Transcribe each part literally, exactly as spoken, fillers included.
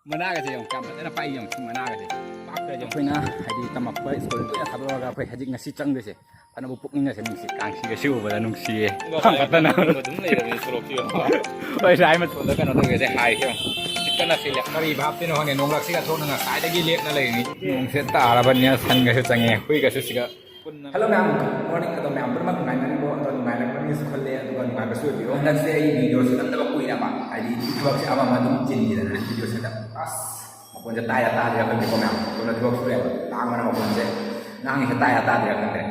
ꯃꯅꯥꯒꯁꯦ ꯌꯦꯡꯉꯨ, ꯀꯌꯥꯝ ꯐꯖꯅ ꯄꯥꯛꯏ ꯌꯦꯡꯉꯨ, ꯁꯤ ꯃꯅꯥꯒꯁꯦ꯫ ꯄꯥꯛꯈ꯭ꯔꯦ ꯌꯦꯡꯉꯨ꯫ ꯑꯩꯈꯣꯏꯅ ꯍꯥꯏꯗꯤ ꯇꯝꯃꯛꯄ ꯁ꯭ꯀꯨꯜ ꯂꯣꯏꯅ ꯊꯥꯗꯣꯛꯑꯒ ꯑꯩꯈꯣꯏ ꯍꯧꯖꯤꯛ ꯉꯁꯤ ꯆꯪꯗꯣꯏꯁꯦ꯫ ꯐꯅꯕꯨ ꯄꯨꯛꯅꯤꯡꯒꯁꯦ ꯅꯨꯡꯁꯤ, ꯀꯥꯡꯁꯤꯒ ꯁꯤ ꯎꯕꯗ ꯅꯨꯡꯁꯤꯌꯦ꯫ ꯈꯪꯒꯠꯇꯅ꯫ ꯑꯗꯨꯝ ꯂꯩꯔꯕꯅꯤ ꯁꯣꯔꯣꯛꯁꯤ ꯌꯦꯡꯉꯣ꯫ ꯍꯣꯏ, ꯁꯥꯏ ꯃꯇꯣꯟꯗ ꯀꯩꯅꯣ ꯇꯧꯒꯦꯁꯦ, ꯍꯥꯏꯁꯦ ꯌꯦꯡꯉꯣ꯫ ꯆꯤꯛꯀꯟ ꯑꯁꯤ ꯂꯦꯞ-, ꯀꯔꯤ ꯚꯥꯞꯇꯤꯅꯣ ꯈꯪꯗꯦ, ꯅꯣꯡꯂꯛꯁꯤꯒ ꯊꯣꯛꯅ ꯉꯁꯥꯏꯗꯒꯤ ꯂꯦꯞꯅ ꯂꯩꯔꯤꯅꯤ꯫ ꯅꯣꯡꯁꯦ ꯇꯥꯔꯕꯅꯤꯅ ꯁꯟꯒꯁꯨ ꯆꯪꯉꯦ, ꯍꯨꯏꯒꯁꯨ ꯁꯤꯒ ꯄꯨꯟꯅ꯫ Hello ꯃꯌꯥꯝ, good morning꯫ ꯑꯗꯣ ꯃꯌꯥꯝ ꯄꯨꯝꯅꯃꯛ ꯅꯨꯡꯉꯥꯏꯅꯔꯤꯕꯣ? ꯑꯗꯣ ꯅꯨꯡꯉꯥꯏꯔꯝꯒꯅꯤꯁꯨ ꯈꯜꯂꯦ, ꯑꯗꯨꯒ ꯅꯨꯡꯉꯥꯏꯕꯁꯨ ꯑꯣꯏꯕꯤꯌꯣ꯫ ꯍꯟꯗꯛꯁꯦ ꯑꯩ ꯚꯤꯗꯤꯑꯣꯁꯦ ꯅꯝꯗꯕ ꯀꯨꯏꯔꯕ, ꯍꯥꯏꯗꯤ ꯊꯕꯛꯁꯦ ꯑꯃ ꯑꯃ ꯑꯗꯨꯝ ꯆꯤꯟꯈꯤꯗꯅ ꯚꯤꯗꯤꯑꯣꯁꯦ ꯍꯟꯗꯛ ꯑꯁ ꯃꯈꯣꯟꯁꯦ ꯇꯥꯏꯔ ꯇꯥꯗ꯭ꯔꯤꯔꯥ ꯈꯪꯗꯦꯀꯣ ꯃꯌꯥꯝ꯫ ꯁꯣꯝꯗ ꯊꯕꯛ ꯁꯨꯔꯦꯕ, ꯂꯥꯡꯕꯅ ꯃꯈꯣꯟꯁꯦ, ꯉꯥꯡꯉꯤꯁꯦ ꯇꯥꯏꯔ ꯇꯥꯗ꯭ꯔꯤꯔꯥ ꯈꯪꯗ꯭ꯔꯦ꯫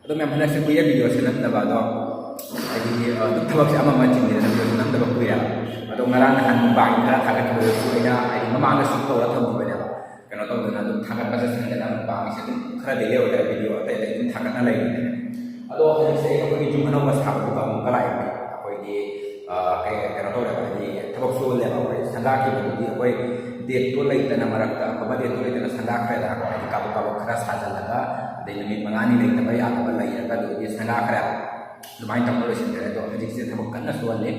ꯑꯗꯣ ꯃꯌꯥꯝ ꯍꯟꯗꯛꯁꯦ ꯀꯨꯏꯔꯦ ꯚꯤꯗꯤꯑꯣꯁꯦ ꯅꯝꯗꯕ, ꯑꯗꯣ ꯍꯥꯏꯗꯤ ꯑꯗꯨꯝ ꯊꯕꯛꯁꯦ ꯑꯃ ꯑꯃ ꯆꯤꯟꯈꯤꯗꯅ ꯚꯤꯗꯤꯑꯣꯁꯦ ꯅꯝꯗꯕ ꯀꯨꯏꯔꯦꯕ꯫ ꯑꯗꯣ ꯉꯔꯥꯡ ꯅꯍꯥꯟ ꯃꯨꯛꯕꯥꯡ ꯈꯔ ꯊꯥꯒꯠꯈꯤꯕꯗꯁꯨ ꯑꯩꯅ ꯍꯥꯏꯗꯤ ꯃꯃꯥꯡꯗ ꯁꯨꯠ ꯇꯧꯔ ꯊꯝꯈꯤꯕꯅꯦꯕ꯫ ꯀꯩꯅꯣ ꯇꯧꯗꯅ ꯑꯗꯨꯝ ꯊꯥꯒꯠꯄ ꯆꯠꯁꯤꯟꯗꯅ ꯃꯨꯛꯕꯥꯡꯒꯤꯁꯦ ꯑꯗꯨꯝ ꯈꯔꯗꯤ ꯂꯦꯞꯄꯨꯔꯦ, ꯚꯤꯗꯤꯑꯣ ꯑꯇꯩ ꯑꯇꯩ ꯑꯗꯨꯝ ꯊꯥꯒꯠꯅ ꯂꯩꯕꯅꯦ꯫ ꯑꯗꯣ ꯍꯧꯖꯤꯛꯁꯦ ꯑꯩꯈꯣꯏꯒꯤ ꯌꯨꯝ ꯑꯅꯧꯕ ꯁꯥꯕꯗꯨꯒ ꯑꯃꯨꯛꯀ ꯂꯥꯛꯏꯕꯅꯦ꯫ ꯑꯩꯈꯣꯏꯒꯤ, ꯑ, ꯀꯩ-, ꯀꯩꯅꯣ ꯇꯧꯔꯦꯕ, ꯍꯥꯏꯗꯤ ꯊꯕꯛ ꯁꯨꯍꯜꯂꯦꯕ꯫ ꯑꯩꯈꯣꯏ ꯁꯪꯒꯥꯈꯤꯕꯗꯨꯗꯤ ꯑꯩꯈꯣꯏ ꯗꯦꯠꯇꯣ ꯂꯩꯇꯅ, ꯃꯔꯛꯇ ꯑꯐꯕ ꯗꯦꯠꯇꯣ ꯂꯩꯇꯅ ꯁꯪꯒꯥꯈ꯭ꯔꯦꯗꯅꯀꯣ꯫ ꯍꯥꯏꯗꯤ ꯀꯥꯕꯛ ꯀꯥꯕꯛ ꯈꯔ ꯁꯥꯖꯜꯂꯒ, ꯑꯗꯩ ꯅꯨꯃꯤꯠ ꯃꯉꯥꯅꯤ ꯂꯩꯇꯕ ꯌꯥꯗꯕ ꯂꯩꯔꯒ ꯑꯗꯨꯗꯒꯤ ꯁꯪꯒꯥꯈ꯭ꯔꯦꯕ꯫ ꯑꯗꯨꯃꯥꯏꯅ ꯇꯧꯔ ꯂꯣꯏꯁꯤꯟꯈ꯭ꯔꯦ꯫ ꯑꯗꯣ ꯍꯧꯖꯤꯛꯁꯦ ꯊꯕꯛ ꯀꯟꯅ ꯁꯨꯍꯜꯂꯤ꯫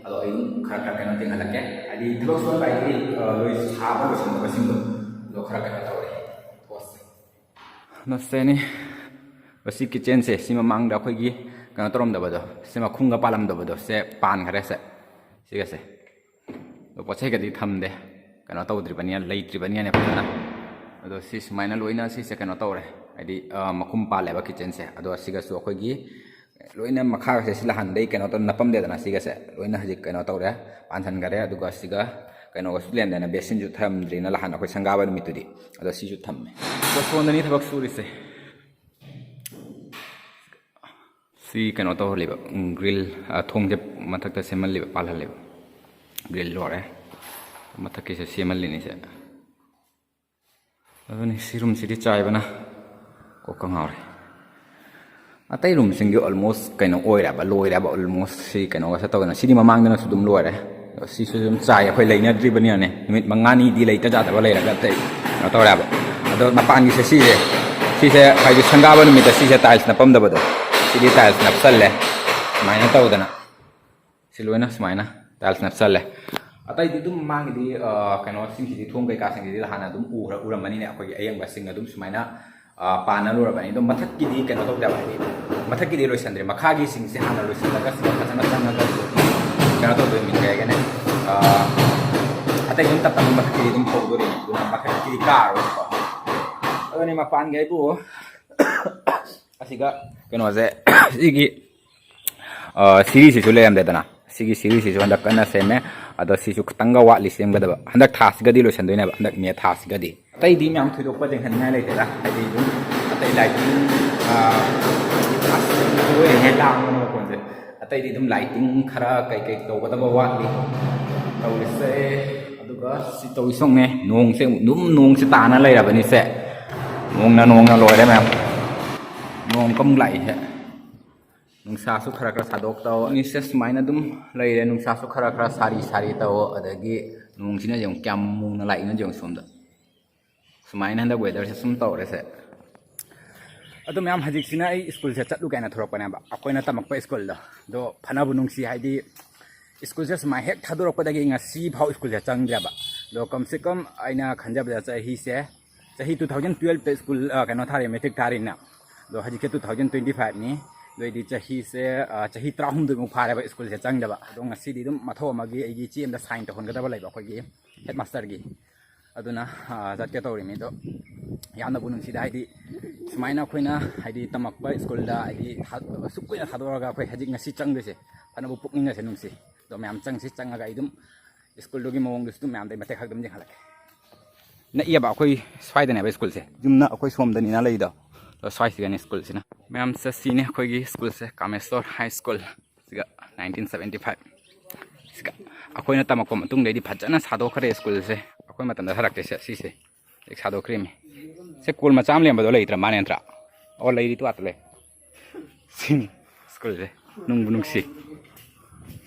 ꯑꯗꯣ ꯑꯩ ꯑꯗꯨꯝ ꯈꯔ ꯈꯔ ꯀꯩꯅꯣ ꯊꯦꯡꯍꯜꯂꯛꯀꯦ꯫ ꯍꯥꯏꯗꯤ ꯊꯕꯛ ꯁꯨꯍꯟꯕ ꯍꯥꯏꯗꯤ, ꯑ, ꯂꯣꯏ ꯁꯥꯕ ꯂꯣꯏꯁꯤꯟꯗꯕꯁꯤꯡꯗꯣ ꯑꯗꯣ ꯈꯔ ꯀꯩꯅꯣ ꯇꯧꯔꯦ꯫ ꯄꯣꯠꯁꯦ꯫ ꯅꯁꯦꯅꯤ꯫ ꯃꯁꯤ ꯀꯤꯠꯆꯦꯟꯁꯦ, ꯁꯤ ꯃꯃꯥꯡꯗ ꯑꯩꯈꯣꯏꯒꯤ ꯀꯩꯅꯣ ꯇꯧꯔꯝꯗꯕꯗꯣ, ꯁꯤ ꯃꯈꯨꯝꯒ ꯄꯥꯜꯂꯝꯗꯕꯗꯣ, ꯁꯦ ꯄꯥꯟꯈ꯭ꯔꯦ ꯁꯦ꯫ ꯁꯤꯒꯁꯦ꯫ ꯑꯗꯣ ꯄꯣꯠ ꯆꯩꯒꯗꯤ ꯊꯝꯗꯦ꯫ ꯀꯩꯅꯣ ꯇꯧꯗ꯭ꯔꯤꯕꯅꯤꯅ, ꯂꯩꯇ꯭ꯔꯤꯕꯅꯤꯅꯅꯦ ꯐꯖꯅ꯫ ꯑꯗꯣ ꯁꯤ ꯁꯨꯃꯥꯏꯅ ꯂꯣꯏꯅ ꯁꯤꯁꯦ ꯀꯩꯅꯣ ꯇꯧꯔꯦ꯫ ꯍꯥꯏꯗꯤ, ꯑ, ꯃꯈꯨꯝ ꯄꯥꯜꯂꯦꯕ ꯀꯤꯠꯆꯦꯟꯁꯦ꯫ ꯑꯗꯣ ꯁꯤꯒꯁꯨ ꯑꯩꯈꯣꯏꯒꯤ ꯂꯣꯏꯅ ꯃꯈꯥꯒꯁꯦ ꯁꯤ ꯂꯥꯛꯍꯟꯗꯩ ꯀꯩꯅꯣ ꯇꯧ ꯅꯞꯄꯝꯗꯦꯗꯅ ꯁꯤꯒꯁꯦ꯫ ꯂꯣꯏꯅ ꯍꯧꯖꯤꯛ ꯀꯩꯅꯣ ꯇꯧꯔꯦ, ꯄꯥꯟꯁꯟꯈꯔꯦ꯫ ꯑꯗꯨꯒ ꯁꯤꯒ ꯀꯩꯅꯣꯒꯁꯨ ꯂꯦꯝꯗꯅ ꯕꯦꯁꯤꯟꯁꯨ ꯊꯝꯗ꯭ꯔꯤꯅ ꯂꯥꯛꯍꯟ ꯑꯩꯈꯣꯏ ꯁꯪꯒꯥꯕ ꯅꯨꯃꯤꯠꯇꯨꯗꯤ꯫ ꯑꯗꯣ ꯁꯤꯁꯨ ꯊꯝꯃꯦ꯫ ꯁꯣꯝꯗꯅꯤ ꯊꯕꯛ ꯁꯨꯔꯤꯁꯦ꯫ ꯁꯤ ꯀꯩꯅꯣ ꯇꯧꯍꯜꯂꯤꯕ, ꯎꯝ, ꯒ꯭ꯔꯤꯜ, ꯑ, ꯊꯣꯡꯁꯦ ꯃꯊꯛꯇ ꯁꯦꯝꯍꯜꯂꯤꯕ, ꯄꯥꯜꯍꯜꯂꯤꯕ꯫ ꯒ꯭ꯔꯤꯜ ꯂꯣꯏꯔꯦ꯫ ꯃꯊꯛꯀꯤꯁꯦ ꯁꯦꯝꯍꯜꯂꯤꯅꯤꯁꯦ꯫ ꯑꯗꯨꯅꯤ, ꯁꯤ ꯔꯨꯝꯁꯤꯗꯤ ꯆꯥꯏꯕꯅ ꯀꯣꯛꯀ ꯉꯥꯎꯔꯦ꯫ ꯑꯇꯩ ꯔꯨꯝꯁꯤꯡꯗꯤ almost ꯀꯩꯅꯣ ꯑꯣꯏꯔꯦꯕ, ꯂꯣꯏꯔꯦꯕ almost꯫ ꯁꯤ ꯀꯩꯅꯣꯒꯁꯦ ꯇꯧꯗꯅ, ꯁꯤꯗꯤ ꯃꯃꯥꯡꯗꯅꯁꯨ ꯑꯗꯨꯝ ꯂꯣꯏꯔꯦ꯫ ꯑꯗꯣ ꯁꯤꯁꯨ ꯑꯗꯨꯝ ꯆꯥꯏ, ꯑꯩꯈꯣꯏ ꯂꯩꯅꯗ꯭ꯔꯤꯕꯅꯤꯅꯅꯦ, ꯅꯨꯃꯤꯠ ꯃꯉꯥꯅꯤꯗꯤ ꯂꯩꯇ ꯌꯥꯗꯕ ꯂꯩꯔꯒ ꯑꯇꯩ ꯀꯩꯅꯣ ꯇꯧꯔꯦꯕ꯫ ꯑꯗꯣ ꯃꯄꯥꯟꯒꯤꯁꯦ ꯁꯤꯁꯦ, ꯁꯤꯁꯦ ꯍꯥꯏꯗꯤ ꯁꯪꯒꯥꯕ ꯅꯨꯃꯤꯠꯇ ꯁꯤꯁꯦ tiles ꯅꯞꯄꯝꯗꯕꯗꯣ, ꯁꯤꯗꯤ tiles ꯅꯞꯁꯜꯂꯦ꯫ ꯁꯨꯃꯥꯏꯅ ꯇꯧꯗꯅ ꯁꯤ ꯂꯣꯏꯅ ꯁꯨꯃꯥꯏꯅ tiles ꯅꯞꯁꯜꯂꯦ꯫ ꯑꯇꯩꯗꯤ ꯑꯗꯨꯝ ꯃꯥꯒꯤꯗꯤ, ꯑ, ꯀꯩꯅꯣꯁꯤꯡꯁꯤꯗꯤ, ꯊꯣꯡ ꯀꯩꯀꯥꯁꯤꯡꯁꯤꯗꯤ ꯍꯥꯟꯅ ꯑꯗꯨꯝ ꯎꯈ꯭ꯔ-, ꯎꯔꯝꯃꯅꯤꯅꯦ, ꯑꯩꯈꯣꯏꯒꯤ ꯑꯌꯦꯡꯕꯁꯤꯡ ꯑꯗꯨꯝ ꯁꯨꯃꯥꯏꯅ, ꯑ, ꯄꯥꯟꯅ ꯂꯣꯏꯔꯕꯅꯤ꯫ ꯑꯗꯣ ꯃꯊꯛꯀꯤꯗꯤ ꯀꯩꯅꯣ ꯇꯧꯗꯦꯕ, ꯍꯥꯏꯗꯤ ꯃꯊꯛꯀꯤꯗꯤ ꯂꯣꯏꯁꯟꯗ꯭ꯔꯤ, ꯃꯈꯥꯒꯤꯁꯤꯡꯁꯦ ꯍꯥꯟꯅ ꯂꯣꯏꯁꯤꯜꯂꯒ ꯁꯤꯗ ꯐꯖꯅ ꯆꯪꯉꯒ ꯀꯩꯅꯣ ꯇꯧꯗꯣꯏꯅꯤ, ꯀꯩ ꯍꯥꯏꯒꯅꯤ, ꯑ, ꯑꯇꯩ ꯑꯗꯨꯝ ꯇꯞ ꯇꯞꯅ ꯃꯊꯛꯀꯤꯗꯤ ꯑꯗꯨꯝ ꯍꯧꯗꯣꯔꯤꯅꯤ, ꯑꯗꯨꯅ ꯃꯊꯛꯀꯤꯗꯤ ꯀꯥꯔꯣꯏꯀꯣ꯫ ꯑꯗꯨꯅꯤ ꯃꯄꯥꯟꯒꯤ ꯍꯥꯏꯕꯨ ꯑꯁꯤꯒ ꯀꯩꯅꯣꯁꯦ, ꯁꯤꯒꯤ, ꯑ, ꯁꯤꯔꯤꯁꯤꯁꯨ ꯂꯩꯔꯝꯗꯦꯗꯅ, ꯁꯤꯒꯤ ꯁꯤꯔꯤꯁꯤꯁꯨ ꯍꯟꯗꯛ ꯀꯟꯅ ꯁꯦꯝꯃꯦ꯫ ꯑꯗꯣ ꯁꯤꯁꯨ ꯈꯤꯇꯪꯒ ꯋꯥꯠꯂꯤ ꯁꯦꯝꯒꯗꯕ, ꯍꯟꯗꯛ ꯊꯥꯁꯤꯒꯗꯤ ꯂꯣꯏꯁꯟꯗꯣꯏꯅꯦꯕ, ꯍꯟꯗꯛ ꯃꯦ ꯊꯥꯁꯤꯒꯗꯤ꯫ ꯑꯇꯩꯗꯤ ꯃꯌꯥꯝ ꯊꯣꯏꯗꯣꯛꯄ ꯌꯦꯡꯍꯟꯅꯤꯡꯉꯥꯏ ꯂꯩꯇꯦꯗ, ꯍꯥꯏꯗꯤ ꯑꯗꯨꯝ ꯑꯇꯩ ꯂꯥꯏꯇꯤꯡ, ꯑ, ꯑꯁ, ꯂꯣꯏꯔꯦꯍꯦ ꯂꯥꯡꯕꯅ ꯃꯈꯣꯟꯁꯦ꯫ ꯑꯇꯩꯗꯤ ꯑꯗꯨꯝ ꯂꯥꯏꯇꯤꯡ ꯈꯔ ꯀꯩꯀꯩ ꯇꯧꯒꯗꯕ ꯋꯥꯠꯂꯤ ꯇꯧꯔꯤꯁꯦ꯫ ꯑꯗꯨꯒ ꯁꯤ ꯇꯧꯔꯤ ꯁꯣꯝꯅꯦ, ꯅꯣꯡꯁꯦ ꯑꯗꯨꯝ, ꯅꯣꯡꯁꯦ ꯇꯥꯅ ꯂꯩꯔꯕꯅꯤꯁꯦ꯫ ꯅꯣꯡꯅ, ꯅꯣꯡꯅ ꯂꯣꯏꯔꯦ ꯃꯌꯥꯝ꯫ ꯅꯣꯡ ꯀꯝ ꯂꯥꯛꯏꯍꯦ꯫ ꯅꯨꯡꯁꯥꯁꯨ ꯈꯔ ꯈꯔ ꯁꯥꯗꯣꯛ ꯇꯧ꯫ ꯑꯅꯤꯁꯦ ꯁꯨꯃꯥꯏꯅ ꯑꯗꯨꯝ ꯂꯩꯔꯦ꯫ ꯅꯨꯡꯁꯥꯁꯨ ꯈꯔ ꯈꯔ ꯁꯥꯔꯤ ꯁꯥꯔꯤ ꯇꯧ꯫ ꯑꯗꯒꯤ ꯅꯣꯡꯁꯤꯅ ꯌꯦꯡꯉꯨ ꯀꯌꯥꯝ ꯃꯨꯅ ꯂꯥꯛꯏꯅꯣ ꯌꯦꯡꯉꯨ ꯁꯣꯝꯗ꯫ ꯁꯨꯃꯥꯏꯅ ꯍꯟꯗꯛ ꯋꯦꯗꯔꯁꯦ ꯁꯨꯝ ꯇꯧꯔꯦꯁꯦ꯫ ꯑꯗꯣ ꯃꯌꯥꯝ, ꯍꯧꯖꯤꯛꯁꯤꯅ ꯑꯩ ꯁ꯭ꯀꯨꯜꯁꯦ ꯆꯠꯂꯨ ꯀꯥꯏꯅ ꯊꯣꯔꯛꯄꯅꯦꯕ, ꯑꯩꯈꯣꯏꯅ ꯇꯝꯃꯛꯄ ꯁ꯭ꯀꯨꯜꯗꯣ꯫ ꯑꯗꯣ ꯐꯅꯕꯨ ꯅꯨꯡꯁꯤ, ꯍꯥꯏꯗꯤ ꯁ꯭ꯀꯨꯜꯁꯦ ꯁꯨꯃꯥꯏꯅ ꯍꯦꯛ ꯊꯥꯗꯣꯔꯛꯄꯗꯒꯤ ꯉꯁꯤ ꯐꯥꯎ ꯁ꯭ꯀꯨꯜꯁꯦ ꯆꯪꯗ꯭ꯔꯦꯕ꯫ ꯑꯗꯣ ꯀꯝ ꯁꯦ ꯀꯝ ꯑꯩꯅ ꯈꯟꯖꯕꯗ ꯆꯍꯤꯁꯦ, ꯆꯍꯤ two thousand twelveꯇ ꯁ꯭ꯀꯨꯜ, ꯑ, ꯀꯩꯅꯣ ꯊꯥꯔꯤ, ꯃꯦꯇ꯭ꯔꯤꯛ ꯊꯥꯔꯤꯅ꯫ ꯑꯗꯣ ꯍꯧꯖꯤꯛꯁꯦ two thousand twenty fiveꯅꯤ꯫ ꯑꯗꯨ ꯑꯣꯏꯗꯤ ꯆꯍꯤꯁꯦ, ꯑ, ꯆꯍꯤ ꯇꯔꯥꯍꯨꯝꯗꯣꯏꯃꯨꯛ ꯐꯥꯔꯦꯕ ꯁ꯭ꯀꯨꯜꯁꯦ ꯆꯪꯗꯕ꯫ ꯑꯗꯣ ꯉꯁꯤꯗꯤ ꯑꯗꯨꯝ ꯃꯊꯧ ꯑꯃꯒꯤ ꯑꯩꯒꯤ ꯆꯦ ꯑꯃꯗ ꯁꯥꯏꯟ ꯇꯧꯍꯟꯒꯗꯕ ꯂꯩꯕ ꯑꯩꯈꯣꯏꯒꯤ ꯍꯦꯠ ꯃꯥꯁꯇꯔꯒꯤ꯫ ꯑꯗꯨꯅ, ꯑ, ꯆꯠꯀꯦ ꯇꯧꯔꯤꯅꯤ꯫ ꯑꯗꯣ ꯌꯥꯝꯅꯕꯨ ꯅꯨꯡꯁꯤꯗ, ꯍꯥꯏꯗꯤ ꯁꯨꯃꯥꯏꯅ ꯑꯩꯈꯣꯏꯅ, ꯍꯥꯏꯗꯤ ꯇꯝꯃꯛꯄ ꯁ꯭ꯀꯨꯜꯗ, ꯍꯥꯏꯗꯤ ꯊꯥ-, ꯑꯁꯨꯛ ꯀꯨꯏꯅ ꯊꯥꯗꯣꯛꯑꯒ ꯑꯩꯈꯣꯏ ꯍꯧꯖꯤꯛ ꯉꯁꯤ ꯆꯪꯗꯣꯏꯁꯦ, ꯐꯅꯕꯨ ꯄꯨꯛꯅꯤꯡꯒꯁꯦ ꯅꯨꯡꯁꯤ꯫ ꯑꯗꯣ ꯃꯌꯥꯝ ꯆꯪꯁꯤ, ꯆꯪꯉꯒ ꯑꯩ ꯑꯗꯨꯝ ꯁ꯭ꯀꯨꯜꯗꯨꯒꯤ ꯃꯑꯣꯡꯗꯨꯁꯨ ꯑꯗꯨꯝ ꯃꯌꯥꯝꯗ ꯑꯩ ꯃꯇꯦꯛ ꯈꯔ ꯑꯗꯨꯝ ꯌꯦꯡꯍꯜꯂꯛꯀꯦ꯫ ꯅꯛꯏꯌꯦꯕ, ꯑꯩꯈꯣꯏ ꯁ꯭ꯋꯥꯏꯗꯅꯦꯕ ꯁ꯭ꯀꯨꯜꯁꯦ, ꯌꯨꯝꯅ ꯑꯩꯈꯣꯏ ꯁꯣꯝꯗꯅꯤꯅ ꯂꯩꯗꯣ꯫ ꯑꯗꯣ ꯁ꯭ꯋꯥꯏꯁꯤꯒꯅꯤ ꯁ꯭ꯀꯨꯜꯁꯤꯅ꯫ ꯃꯌꯥꯝ ꯆꯠꯁꯤꯅꯦ ꯑꯩꯈꯣꯏꯒꯤ ꯁ꯭ꯀꯨꯜꯁꯦ, ꯀꯥꯃꯦꯁꯣꯔ ꯍꯥꯏ ꯁ꯭ꯀꯨꯜ꯫ ꯁꯤꯒ nineteen seventy five꯫ ꯁꯤꯒ ꯑꯩꯈꯣꯏꯅ ꯇꯝꯃꯛꯄ ꯃꯇꯨꯡꯗꯩꯗꯤ ꯐꯖꯅ ꯁꯥꯗꯣꯛꯈ꯭ꯔꯦ ꯁ꯭ꯀꯨꯜꯁꯦ꯫ ꯑꯩꯈꯣꯏ ꯃꯇꯝꯗ ꯊꯥꯔꯛꯇꯦ ꯁꯦ, ꯁꯤꯁꯦ꯫ ꯍꯦꯛ ꯁꯥꯗꯣꯛꯈ꯭ꯔꯤꯃꯤ꯫ ꯁꯦ ꯀꯣꯜ ꯃꯆꯥ ꯑꯃ ꯂꯩꯔꯝꯕꯗꯣ ꯂꯩꯇ꯭ꯔ ꯃꯥꯅꯦ ꯅꯠꯇ꯭ꯔꯥ? ꯑꯣ, ꯂꯩꯔꯤ, ꯇꯨ ꯑꯥꯠꯇ ꯂꯩ꯫ ꯁꯤꯅꯤ ꯁ꯭ꯀꯨꯜꯁꯦ꯫ ꯅꯨꯡꯕꯨ ꯅꯨꯡꯁꯤ꯫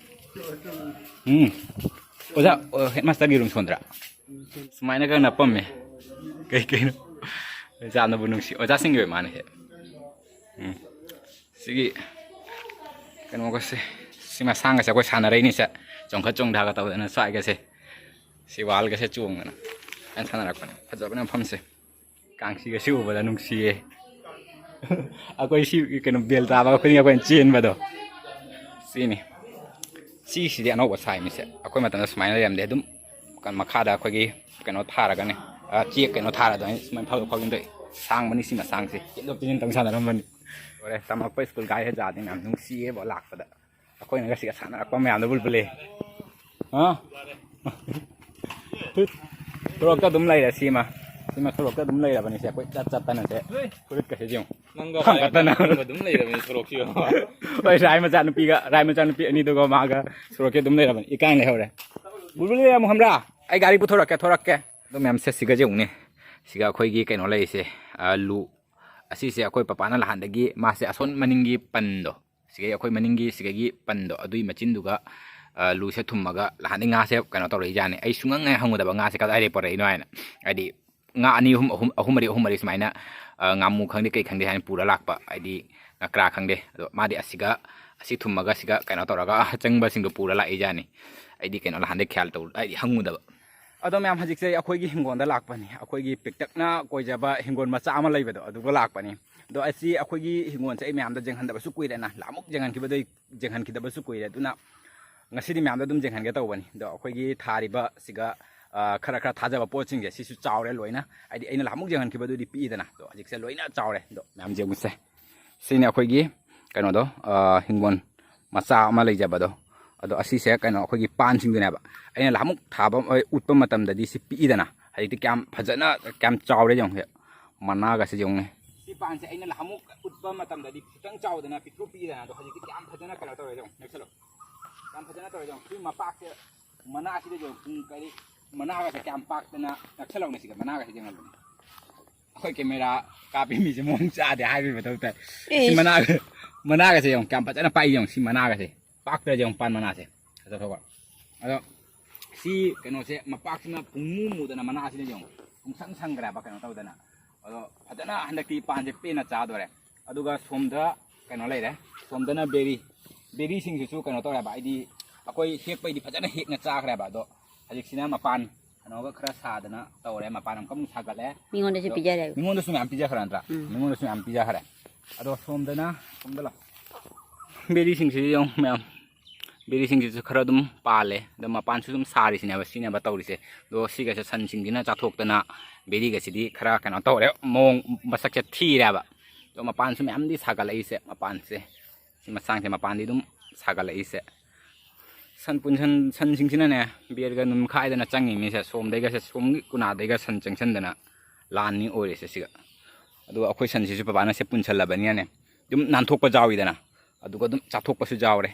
ꯎꯝ꯫ ꯑꯣꯖꯥ, ꯑꯣ, ꯍꯦꯠ ꯃꯥꯁꯇꯔꯒꯤ ꯔꯨꯝ ꯁꯣꯟꯗ꯭ꯔꯥ? ꯁꯨꯃꯥꯏꯅꯒ ꯅꯞꯄꯝꯃꯦ꯫ ꯀꯩ ꯀꯩꯅꯣ? ꯌꯥꯝꯅꯕꯨ ꯅꯨꯡꯁꯤ꯫ ꯑꯣꯖꯥꯁꯤꯡꯒꯤ ꯑꯣꯏ ꯃꯥꯅꯦ ꯁꯦ꯫ ꯎꯝ꯫ ꯁꯤꯒꯤ ꯀꯩꯅꯣꯒꯁꯦ, ꯁꯤ ꯃꯁꯥꯡꯒꯁꯦ ꯑꯩꯈꯣꯏ ꯁꯥꯟꯅꯔꯛꯏꯅꯤ ꯁꯦ꯫ ꯆꯣꯡꯈꯠ ꯆꯣꯡꯊꯒ ꯇꯧꯗꯅ ꯁ꯭ꯋꯥꯏꯒꯁꯦ, ꯁꯤ ꯋꯥꯜꯒꯁꯦ ꯆꯣꯡꯗꯅ ꯑꯩꯅ ꯁꯥꯟꯅꯔꯛꯄꯅꯦ꯫ ꯐꯖꯕꯅꯦ ꯃꯐꯝꯁꯦ꯫ ꯀꯥꯡꯁꯤꯒꯁꯤ ꯎꯕꯗ ꯅꯨꯡꯁꯤꯌꯦ꯫ ꯑꯩꯈꯣꯏ ꯁꯤ ꯀꯩꯅꯣ ꯕꯦꯜ ꯇꯥꯕ ꯈꯨꯗꯤꯡꯒꯤ ꯑꯩꯈꯣꯏꯅ ꯆꯦꯟꯕꯗꯣ꯫ ꯁꯤꯅꯤ꯫ ꯁꯤꯁꯤꯗꯤ ꯑꯅꯧꯕ ꯁꯥꯏꯃꯤꯁꯦ꯫ ꯑꯩꯈꯣꯏ ꯃꯇꯝꯗ ꯁꯨꯃꯥꯏꯅ ꯂꯩꯔꯝꯗꯦ꯫ ꯑꯗꯨꯝ ꯀꯩꯅꯣ ꯃꯈꯥꯗ ꯑꯩꯈꯣꯏꯒꯤ ꯀꯩꯅꯣ ꯊꯥꯔꯒꯅꯦ꯫ ꯑ, ꯆꯦꯛ ꯀꯩꯅꯣ ꯊꯥꯔ ꯑꯗꯨꯃꯥꯏꯅ ꯁꯨꯃꯥꯏꯅ ꯐꯥꯎꯗꯣꯛ ꯐꯥꯎꯖꯤꯟ ꯇꯧꯏ꯫ ꯁꯥꯡꯕꯅꯤ ꯁꯤ ꯃꯁꯥꯡꯁꯦ꯫ ꯆꯦꯟꯊꯣꯛ ꯆꯦꯟꯁꯤꯟ ꯇꯧ ꯁꯥꯟꯅꯔꯝꯕꯅꯤ꯫ ꯂꯣꯏꯔꯦ꯫ ꯇꯝꯃꯛꯄ ꯁ꯭ꯀꯨꯜ ꯒꯥꯔꯤ ꯍꯦꯖꯥꯗꯤ ꯃꯌꯥꯝ ꯅꯨꯡꯁꯤꯌꯦꯕ ꯂꯥꯛꯄꯗ꯫ ꯑꯩꯈꯣꯏꯅꯒ ꯁꯤꯒ ꯁꯥꯟꯅꯔꯛꯄ ꯃꯌꯥꯝꯗꯣ ꯕꯨꯜꯕꯨꯜꯂꯦ꯫ ꯍꯥ? ꯁꯣꯔꯣꯛꯇ ꯑꯗꯨꯝ ꯂꯩꯔꯦ ꯁꯤꯃ꯫ ꯁꯤꯃ ꯁꯣꯔꯣꯛꯇ ꯑꯗꯨꯝ ꯂꯩꯔꯕꯅꯤꯁꯦ꯫ ꯑꯩꯈꯣꯏ ꯆꯠ ꯆꯠꯇꯅꯁꯦ꯫ ꯐꯨꯔꯤꯠꯀꯁꯦ ꯌꯦꯡꯉꯨ꯫ ꯅꯪꯒ ꯈꯪꯒꯠꯇꯅ꯫ ꯅꯪꯒ ꯑꯗꯨꯝ ꯂꯩꯔꯕꯅꯤ ꯁꯣꯔꯣꯛꯁꯤ ꯌꯦꯡꯉꯣ꯫ ꯍꯣꯏ, ꯔꯥꯏ ꯃꯆꯥ ꯅꯨꯄꯤꯒ, ꯔꯥꯏ ꯃꯆꯥ ꯅꯨꯄꯤ ꯑꯅꯤꯗꯨꯒ ꯃꯥꯒ ꯁꯣꯔꯣꯛꯀꯤ ꯑꯗꯨꯝ ꯂꯩꯔꯕꯅꯤ꯫ ꯏꯀꯥꯏꯅ ꯂꯩꯍꯧꯔꯦ꯫ ꯕꯨꯜꯕꯨꯜ ꯂꯩꯔꯝꯃꯣ ꯈꯪꯕ꯭ꯔꯥ? ꯑꯩ ꯒꯥꯔꯤ ꯄꯨꯊꯣꯔꯛꯀꯦ, ꯊꯣꯔꯛꯀꯦ꯫ ꯑꯗꯣ ꯃꯌꯥꯝꯁꯦ ꯁꯤꯒ ꯌꯦꯡꯉꯨꯅꯦ꯫ ꯁꯤꯒ ꯑꯩꯈꯣꯏꯒꯤ ꯀꯩꯅꯣ ꯂꯩꯔꯤꯁꯦ, ꯑ, ꯂꯨ꯫ ꯑꯁꯤꯁꯦ ꯑꯩꯈꯣꯏ ꯄꯄꯥꯅ ꯂꯍꯥꯟꯗꯒꯤ ꯃꯥꯁꯦ ꯑꯁꯣꯟ ꯃꯅꯤꯡꯒꯤ ꯄꯟꯗꯣ, ꯁꯤꯒꯩ ꯑꯩꯈꯣꯏ ꯃꯅꯤꯡꯒꯤ ꯁꯤꯒꯒꯤ ꯄꯟꯗꯣ, ꯑꯗꯨꯏ ꯃꯆꯤꯟꯗꯨꯒ, ꯑ, ꯂꯨꯁꯦ ꯊꯨꯝꯃꯒ ꯂꯍꯥꯟꯗꯩ ꯉꯥꯁꯦ ꯀꯩꯅꯣ ꯇꯧꯔꯛꯏꯖꯥꯠꯅꯤ꯫ ꯑꯩ ꯁꯨꯡꯍꯪ ꯍꯦꯛ ꯍꯪꯉꯨꯗꯕ ꯉꯥꯁꯦ ꯀꯗꯥꯏꯗꯩ ꯄꯨꯔꯛꯏꯅꯣ ꯍꯥꯏꯅ꯫ ꯍꯥꯏꯗꯤ ꯉꯥ ꯑꯅꯤ ꯑꯍꯨꯝ, ꯑꯍꯨꯝ, ꯑꯍꯨꯝ ꯃꯔꯤ, ꯑꯍꯨꯝ ꯃꯔꯤ ꯁꯨꯃꯥꯏꯅ, ꯑ, ꯉꯥꯃꯨ ꯈꯪꯗꯦ ꯀꯩ ꯈꯪꯗꯦ ꯍꯥꯏꯅ ꯄꯨꯔ ꯂꯥꯛꯄ꯫ ꯍꯥꯏꯗꯤ ꯉꯀ꯭ꯔꯥ ꯈꯪꯗꯦ꯫ ꯑꯗꯣ ꯃꯥꯗꯤ ꯑꯁꯤꯒ, ꯑꯁꯤ ꯊꯨꯝꯃꯒ ꯁꯤꯒ ꯀꯩꯅꯣ ꯇꯧꯔꯒ ꯑꯆꯪꯕꯁꯤꯡꯗꯣ ꯄꯨꯔ ꯂꯥꯛꯏꯖꯥꯠꯅꯤ꯫ ꯑꯩꯗꯤ ꯀꯩꯅꯣ ꯂꯍꯥꯟꯗꯩ ꯈ꯭ꯌꯥꯜ ꯇꯧ-, ꯍꯥꯏꯗꯤ ꯍꯪꯉꯨꯗꯕ꯫ ꯑꯗꯣ ꯃꯌꯥꯝ ꯍꯧꯖꯤꯛꯁꯦ ꯑꯩꯈꯣꯏꯒꯤ ꯍꯤꯡꯒꯣꯜꯗ ꯂꯥꯛꯄꯅꯤ꯫ ꯑꯩꯈꯣꯏꯒꯤ ꯄꯤꯛꯇꯛꯅ ꯀꯣꯏꯖꯕ ꯍꯤꯡꯒꯣꯜ ꯃꯆꯥ ꯑꯃ ꯂꯩꯕꯗꯣ ꯑꯗꯨꯒ ꯂꯥꯛꯄꯅꯤ꯫ ꯑꯗꯣ ꯑꯁꯤ ꯑꯩꯈꯣꯏꯒꯤ ꯍꯤꯡꯒꯣꯜꯁꯦ ꯑꯩ ꯃꯌꯥꯝꯗ ꯌꯦꯡꯍꯟꯗꯕꯁꯨ ꯀꯨꯏꯔꯦꯅ, ꯂꯥꯃꯨꯛ ꯌꯦꯡꯍꯟꯈꯤꯕꯗꯩ, ꯌꯦꯡꯍꯟꯈꯤꯗꯕꯁꯨ ꯀꯨꯏꯔꯦ꯫ ꯑꯗꯨꯅ ꯉꯁꯤꯗꯤ ꯃꯌꯥꯝꯗ ꯑꯗꯨꯝ ꯌꯦꯡꯍꯟꯒꯦ ꯇꯧꯕꯅꯤ꯫ ꯑꯗꯣ ꯑꯩꯈꯣꯏꯒꯤ ꯊꯥꯔꯤꯕ ꯁꯤꯒ, ꯑ, ꯈꯔ ꯈꯔ ꯊꯥꯖꯕ ꯄꯣꯠꯁꯤꯡꯁꯦ ꯁꯤꯁꯨ ꯆꯥꯎꯔꯦ ꯂꯣꯏꯅ꯫ ꯍꯥꯏꯗꯤ ꯑꯩꯅ ꯂꯥꯃꯨꯛ ꯌꯦꯡꯍꯟꯈꯤꯕꯗꯨꯗꯤ ꯄꯤꯛꯏꯗꯅ꯫ ꯑꯗꯣ ꯍꯧꯖꯤꯛꯁꯦ ꯂꯣꯏꯅ ꯆꯥꯎꯔꯦ꯫ ꯑꯗꯣ ꯃꯌꯥꯝ ꯌꯦꯡꯉꯨꯁꯦ꯫ ꯁꯤꯅꯤ ꯑꯩꯈꯣꯏꯒꯤ ꯀꯩꯅꯣꯗꯣ, ꯑ, ꯍꯤꯡꯒꯣꯜ ꯃꯆꯥ ꯑꯃ ꯂꯩꯖꯕꯗꯣ꯫ ꯑꯗꯣ ꯑꯁꯤꯁꯦ ꯀꯩꯅꯣ ꯑꯩꯈꯣꯏꯒꯤ ꯄꯥꯟꯁꯤꯡꯗꯨꯅꯦꯕ꯫ ꯑꯩꯅ ꯂꯍꯥꯃꯨꯛ ꯊꯥꯕ, ꯑ, ꯎꯠꯄ ꯃꯇꯝꯗꯗꯤ ꯁꯤ ꯄꯤꯛꯏꯗꯅ꯫ ꯍꯧꯖꯤꯛꯇꯤ ꯀꯌꯥꯝ ꯐꯖꯅ, ꯀꯌꯥꯝ ꯆꯥꯎꯔꯦ ꯌꯦꯡꯉꯨ꯫ ꯃꯅꯥꯒꯁꯦ ꯌꯦꯡꯉꯨꯅꯦ꯫ ꯁꯤ ꯄꯥꯟꯁꯦ ꯑꯩꯅ ꯂꯍꯥꯃꯨꯛ ꯎꯠꯄ ꯃꯇꯝꯗꯗꯤ ꯈꯤꯇꯪ ꯆꯥꯎꯗꯅ ꯄꯤꯛꯇ꯭ꯔꯨ ꯄꯤꯛꯏꯗꯅ꯫ ꯑꯗꯣ ꯍꯧꯖꯤꯛꯇꯤ ꯀꯌꯥꯝ ꯐꯖꯅ ꯀꯩꯅꯣ ꯇꯧꯔꯦ ꯌꯦꯡꯉꯨ꯫ ꯅꯛꯁꯜꯂꯣ꯫ ꯌꯥꯝ ꯐꯖꯅ ꯇꯧꯔꯦ ꯌꯦꯡꯉꯨ꯫ ꯁꯤ ꯃꯄꯥꯛꯁꯦ ꯃꯅꯥꯁꯤꯗ ꯌꯦꯡꯉꯨ꯫ ꯄꯨꯡ ꯀꯔꯤ ꯃꯅꯥꯒꯁꯦ ꯀꯌꯥꯝ ꯄꯥꯛꯇꯅ ꯅꯛꯁꯜꯂꯧꯅꯦ ꯁꯤꯒ꯫ ꯃꯅꯥꯒꯁꯦ ꯌꯦꯡꯍꯜꯂꯨꯅꯦ꯫ ꯑꯩꯈꯣꯏ ꯀꯦꯃꯦꯔꯥ ꯀꯥꯞꯄꯤ ꯃꯤꯁꯦ ꯃꯑꯣꯡ ꯆꯥꯗꯦ ꯍꯥꯏꯕꯒꯤ ꯃꯊꯧ ꯇꯥꯏ꯫ ꯁꯤ ꯏꯁ꯫ ꯃꯅꯥ-, ꯃꯅꯥꯒꯁꯦ ꯌꯦꯡꯉꯨ ꯀꯌꯥꯝ ꯐꯖꯅ ꯄꯥꯛꯏ ꯌꯦꯡꯉꯨ꯫ ꯁꯤ ꯃꯅꯥꯒꯁꯦ ꯄꯥꯛꯇ꯭ꯔꯁꯦ ꯌꯦꯡꯉꯨ ꯄꯥꯟ ꯃꯅꯥꯁꯦ꯫ ꯐꯖꯊꯣꯛꯄ꯫ ꯑꯗꯣ ꯁꯤ ꯀꯩꯅꯣꯁꯦ ꯃꯄꯥꯛꯁꯤꯅ ꯄꯨꯡꯃꯨ ꯃꯨꯗꯅ ꯃꯅꯥꯁꯤꯅ ꯌꯦꯡꯉꯨ ꯄꯨꯡꯁꯪ ꯁꯪꯈ꯭ꯔꯦꯕ ꯀꯩꯅꯣ ꯇꯧꯗꯅ꯫ ꯑꯗꯣ ꯐꯖꯅ ꯍꯟꯗꯛꯇꯤ ꯄꯥꯟꯁꯦ ꯄꯦꯟꯅ ꯆꯥꯗꯣꯔꯦ꯫ ꯑꯗꯨꯒ ꯁꯣꯝꯗ ꯀꯩꯅꯣ ꯂꯩꯔꯦ꯫ ꯁꯣꯝꯗꯅ ꯕꯦꯔꯤ꯫ ꯕꯦꯔꯤꯁꯤꯡꯁꯤꯁꯨ ꯀꯩꯅꯣ ꯇꯧꯔꯦꯕ꯫ ꯍꯥꯏꯗꯤ ꯑꯩꯈꯣꯏ ꯍꯦꯛꯄꯩꯗꯤ ꯐꯖꯅ ꯍꯦꯛꯅ ꯆꯥꯈ꯭ꯔꯦꯕ꯫ ꯑꯗꯣ ꯍꯧꯖꯤꯛꯁꯤꯅ ꯃꯄꯥꯟ ꯀꯩꯅꯣꯒ ꯈꯔ ꯁꯥꯗꯅ ꯇꯧꯔꯦ, ꯃꯄꯥꯟ ꯑꯃꯨꯛꯀ ꯑꯃꯨꯛ ꯁꯥꯒꯠꯂꯦ꯫ ꯃꯤꯉꯣꯟꯗꯁꯨ ꯑꯗꯣ ꯄꯤꯖꯔꯦ꯫ ꯃꯤꯉꯣꯟꯗꯁꯨ ꯃꯌꯥꯝ ꯄꯤꯖꯈ꯭ꯔꯦ ꯅꯠꯇ꯭ꯔꯥ? ꯎꯝ꯫ ꯃꯤꯉꯣꯟꯗꯁꯨ ꯃꯌꯥꯝ ꯄꯤꯖꯈ꯭ꯔꯦ꯫ ꯑꯗꯣ ꯁꯣꯝꯗꯅ, ꯁꯣꯝꯗ ꯂꯥꯎ꯫ ꯕꯦꯔꯤꯁꯤꯡꯁꯤꯗꯤ ꯌꯦꯡꯉꯨ ꯃꯌꯥꯝ, ꯕꯦꯔꯤꯁꯤꯡꯁꯤꯁꯨ ꯈꯔ ꯑꯗꯨꯝ ꯄꯥꯜꯂꯦ꯫ ꯑꯗꯣ ꯃꯄꯥꯟꯁꯨ ꯑꯗꯨꯝ ꯁꯥꯔꯤꯁꯤꯅꯦꯕ, ꯁꯤꯅꯦꯕ ꯇꯧꯔꯤꯁꯦ꯫ ꯑꯗꯣ ꯁꯤꯒꯁꯦ ꯁꯟꯁꯤꯡꯁꯤꯅ ꯆꯥꯊꯣꯛꯇꯅ ꯕꯦꯔꯤꯒꯁꯤꯗꯤ ꯈꯔ ꯀꯩꯅꯣ ꯇꯧꯔꯦ, ꯃꯑꯣꯡ ꯃꯁꯛꯁꯦ ꯊꯤꯔꯦꯕ꯫ ꯑꯗꯣ ꯃꯄꯥꯟꯁꯨ ꯃꯌꯥꯝꯗꯤ ꯁꯥꯒꯠꯂꯛꯏꯁꯦ, ꯃꯄꯥꯟꯁꯦ꯫ ꯁꯤ ꯃꯁꯥꯡꯁꯦ ꯃꯄꯥꯟꯗꯤ ꯑꯗꯨꯝ ꯁꯥꯒꯠꯂꯛꯏꯁꯦ꯫ ꯁꯟ ꯄꯨꯟꯁꯟ-, ꯁꯟꯁꯤꯡꯁꯤꯅꯅꯦ, ꯕꯦꯔꯒ ꯅꯨꯝꯈꯥꯏꯗꯅ ꯆꯪꯉꯤ ꯃꯤꯁꯦ, ꯁꯣꯝꯗꯩꯒꯁꯦ, ꯁꯣꯝꯒꯤ ꯀꯨꯅꯥꯗꯩꯒ ꯁꯟ ꯆꯪꯁꯟꯗꯅ ꯂꯥꯟꯅꯤ ꯑꯣꯏꯔꯤꯁꯦ ꯁꯤꯒ꯫ ꯑꯗꯨꯒ ꯑꯩꯈꯣꯏ ꯁꯟꯁꯤꯁꯨ ꯄꯄꯥꯅ ꯁꯦ ꯄꯨꯟꯁꯜꯂꯕꯅꯤꯅꯅꯦ, ꯑꯗꯨꯝ ꯅꯥꯟꯊꯣꯛꯄ ꯌꯥꯎꯋꯤꯗꯅ, ꯑꯗꯨꯒ ꯑꯗꯨꯝ ꯆꯥꯊꯣꯛꯄꯁꯨ ꯌꯥꯎꯔꯦ꯫